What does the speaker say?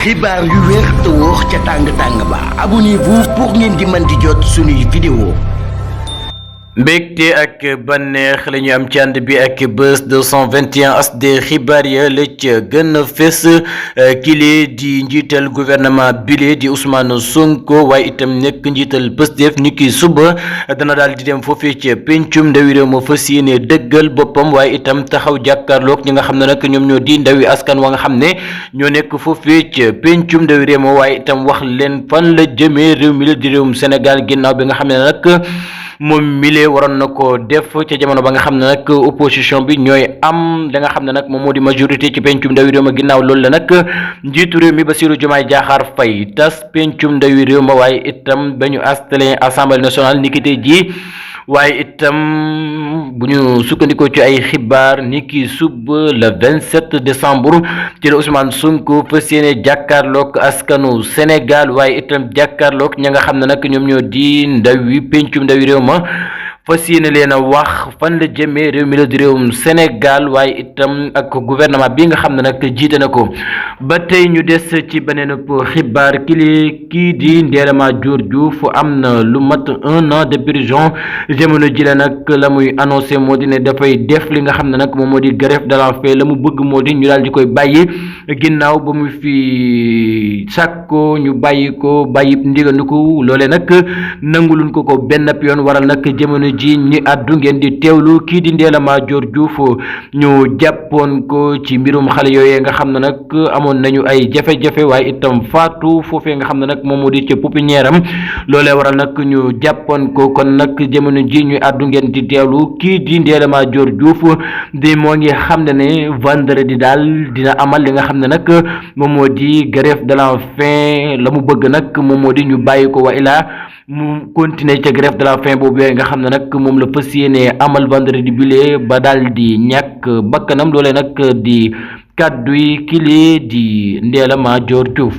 xibaar yu wér te wóor ca tàng ba abonnez-vous pour ngeen di mën di jot suñuy vidéo. mbégte ak bànneex la ñu am ci ànd bi ak Buzz 221 HD xibaar ya la ca gën a fës kile di njiital gouvernement bile di Ousmane Sonko waaye itam nekk njiital Pastef ni ki suba dana daal di dem foofee ca pencum ndawi réew ma fas yéene dëggal boppam waaye itam taxaw jàkkaarloog ñi nga xam ne nag ñoom ñoo di ndawi askan wa nga xam ne ñoo nekk foofee ca pencum ndawi réew ma waaye itam wax leen fan la jëmee réew mi la di réewum Sénégal ginnaaw bi nga xam ne nag moom mile waroon na ko def ca jamono ba nga xam ne nag opposition bi ñooy am da nga xam ne nag moom moo di majorité ci pencum ndawi réew ma ginnaaw loolu la nag njiitu réew mi Bassirou Diomaye Diakhar Faye tas pencum ndawi réew ma waaye itam ba ñu installé assemblée nationale ni ki tey jii waaye itam bu ñu sukkandikoo ci ay xibaar ni ki suba le 27 décembre ci la Ousmane Sonko fas yéene jàkkaarloog askanu Sénégal waaye itam jàkkaarloog ña nga xam ne nag ñoom ñoo di ndawi pencum ndawi réew ma fas yéene leen a wax fan la jëmee réew mi la di réewum Sénégal waaye itam ak gouvernement bi nga xam ne nag jiite na ko ba tey ñu des ci beneen xibaar kii di Ndella Madior Diouf am na lu mat 1 an de prison jamono ji la nag la muy annoncé moo di ne dafay def li nga xam ne nag moom moo di grève de la faim la mu bëgg moo di ñu daal di koy bàyyi ginnaaw ba mu fi sàkko ñu bàyyi ko bàyyi ndigandiku loole nag nanguluñ ko benn yoon waral nag jamono ji ñi àddu ngeen di teewlu kii di Ndella Madior Diouf ñu jàppoon ko ci mbirum xale yooyee nga xam ne nag amoon nañu ay jafe-jafe waaye itam faatu foofee nga xam ne nag moom moo di ca pépinière am loolee waral nag ñu jàppoon ko kon nag jamono ji ñu àddu ngeen di teewlu kii di Ndella Madior Diouf di moo ngi xam ne vendredi daal dina amal li nga xam ne nag moom moo di grève de la faim la mu bëgg nag moom moo di ñu bàyyi ko wa ilaa mu continuer ca grève de la faim boobu nga xam ne nag moom la fas yéene amal vendredi bile ba daal di ñàkk bakkanam loolee nag di kàddu yi kile di Ndella Madior Diouf.